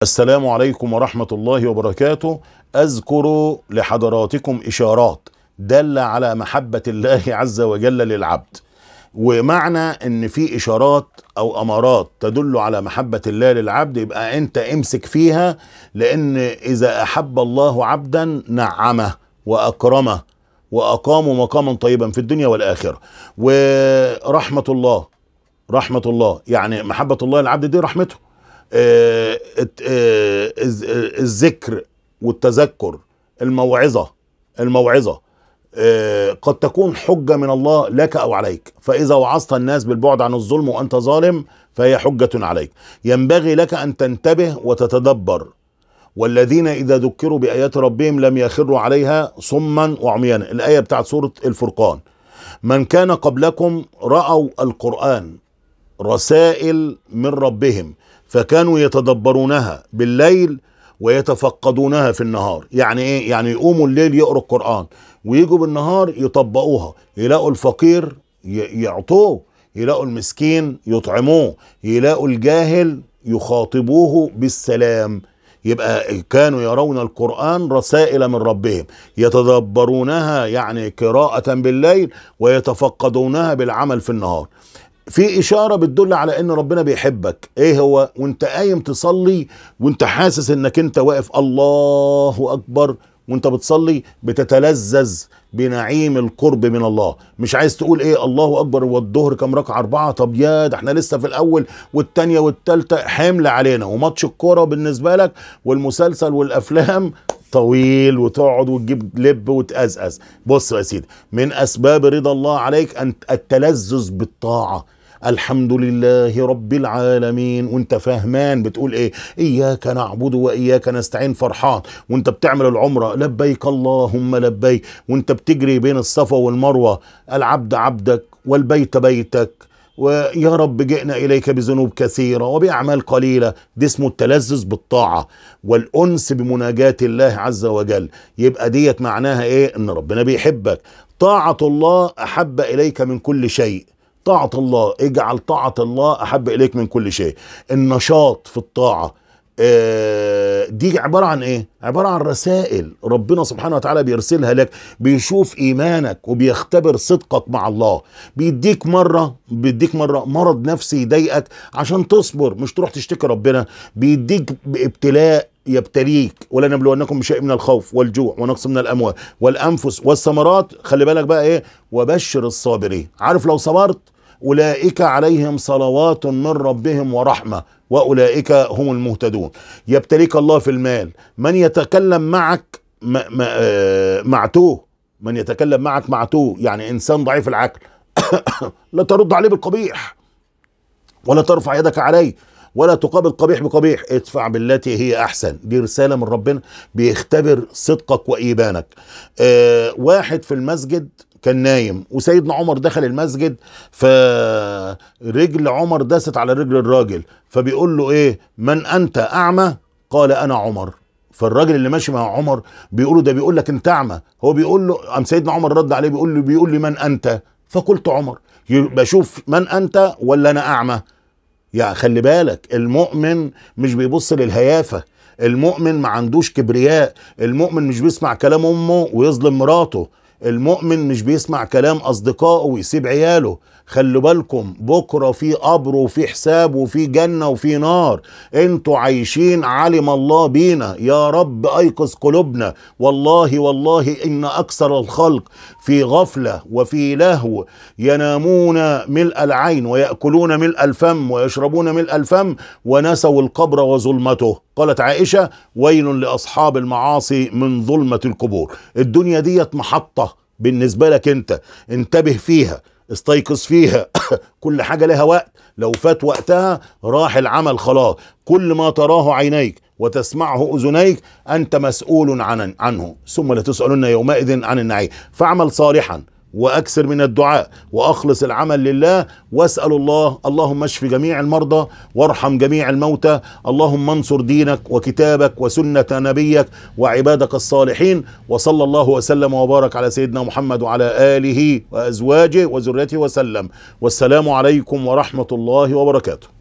السلام عليكم ورحمة الله وبركاته. أذكر لحضراتكم إشارات دل على محبة الله عز وجل للعبد، ومعنى ان في اشارات او امارات تدل على محبة الله للعبد يبقى انت امسك فيها، لان اذا احب الله عبدا نعمه واكرمه واقامه مقاما طيبا في الدنيا والاخرة. ورحمة الله، رحمة الله يعني محبة الله للعبد دي رحمته. الذكر والتذكر، الموعظة، الموعظة قد تكون حجة من الله لك أو عليك، فإذا وعظت الناس بالبعد عن الظلم وأنت ظالم فهي حجة عليك. ينبغي لك أن تنتبه وتتدبر. والذين إذا ذكروا بآيات ربهم لم يخروا عليها صما وعميانا، الآية بتاعت سورة الفرقان. من كان قبلكم رأوا القرآن رسائل من ربهم فكانوا يتدبرونها بالليل ويتفقدونها في النهار. يعني ايه؟ يعني يقوموا الليل يقروا القرآن ويجوا بالنهار يطبقوها، يلاقوا الفقير يعطوه، يلاقوا المسكين يطعموه، يلاقوا الجاهل يخاطبوه بالسلام. يبقى كانوا يرون القرآن رسائل من ربهم يتدبرونها، يعني قراءة بالليل ويتفقدونها بالعمل في النهار. في إشارة بتدل على إن ربنا بيحبك، إيه هو؟ وأنت قايم تصلي وأنت حاسس إنك أنت واقف الله أكبر وأنت بتصلي، بتتلذذ بنعيم القرب من الله. مش عايز تقول إيه الله أكبر والظهر كام ركعة؟ 4. طب يا ده إحنا لسه في الأول والتانية والتالتة، حمل علينا. وماتش الكورة بالنسبة لك والمسلسل والأفلام طويل، وتقعد وتجيب لب وتقزقز. بص يا سيدي، من أسباب رضا الله عليك أن التلذذ بالطاعة. الحمد لله رب العالمين، وانت فاهمان بتقول ايه؟ اياك نعبد واياك نستعين، فرحان وانت بتعمل العمرة، لبيك اللهم لبيك، وانت بتجري بين الصفا والمروة، العبد عبدك والبيت بيتك، ويا رب جئنا إليك بذنوب كثيرة وبأعمال قليلة. دي اسمه التلذذ بالطاعة والأنس بمناجاة الله عز وجل. يبقى ديت معناها ايه؟ ان ربنا بيحبك. طاعة الله أحب إليك من كل شيء. طاعة الله، اجعل طاعة الله أحب إليك من كل شيء. النشاط في الطاعة دي عبارة عن ايه؟ عبارة عن رسائل ربنا سبحانه وتعالى بيرسلها لك، بيشوف ايمانك وبيختبر صدقك مع الله. بيديك مرة، بيديك مرة مرض نفسي يضايقك عشان تصبر، مش تروح تشتكي ربنا. بيديك ابتلاء يبتليك، ولا نبلونكم بشيء من الخوف والجوع ونقص من الاموال والانفس والثمرات. خلي بالك بقى ايه؟ وبشر الصابرين. عارف لو صبرت أولئك عليهم صلوات من ربهم ورحمة وأولئك هم المهتدون. يبتليك الله في المال، من يتكلم معك معتوه، من يتكلم معك معتوه، يعني إنسان ضعيف العقل لا ترد عليه بالقبيح ولا ترفع يدك عليه ولا تقابل قبيح بقبيح، ادفع بالتي هي أحسن. دي رسالة من ربنا، بيختبر صدقك وإيمانك. واحد في المسجد كان نايم وسيدنا عمر دخل المسجد، فرجل عمر داست على رجل الراجل، فبيقول له ايه؟ من انت اعمى؟ قال انا عمر. فالراجل اللي ماشي مع عمر بيقول له ده بيقول لك انت اعمى، هو بيقول له، قام سيدنا عمر رد عليه بيقول له، بيقول لي من انت؟ فقلت عمر. يبقى شوف من انت ولا انا اعمى؟ يعني خلي بالك، المؤمن مش بيبص للهيافة، المؤمن ما عندوش كبرياء، المؤمن مش بيسمع كلام امه ويظلم مراته، المؤمن مش بيسمع كلام أصدقائه ويسيب عياله. خلوا بالكم، بكرة في قبر وفي حساب وفي جنة وفي نار. انتوا عايشين علم الله بينا. يا رب أيقظ قلوبنا. والله والله إن أكثر الخلق في غفلة وفي لهو، ينامون ملء العين ويأكلون ملء الفم ويشربون ملء الفم ونسوا القبر وظلمته. قالت عائشة: ويل لأصحاب المعاصي من ظلمة القبور. الدنيا ديت محطة بالنسبة لك انت، انتبه فيها، استيقظ فيها كل حاجة لها وقت، لو فات وقتها راح العمل خلاص. كل ما تراه عينيك وتسمعه أذنيك أنت مسؤول عنه، ثم لتسألن يومئذ عن النعيم. فاعمل صالحا وأكثر من الدعاء وأخلص العمل لله، واسأل الله اللهم اشف جميع المرضى وارحم جميع الموتى، اللهم انصر دينك وكتابك وسنة نبيك وعبادك الصالحين. وصلى الله وسلم وبارك على سيدنا محمد وعلى آله وأزواجه وذريته وسلم. والسلام عليكم ورحمة الله وبركاته.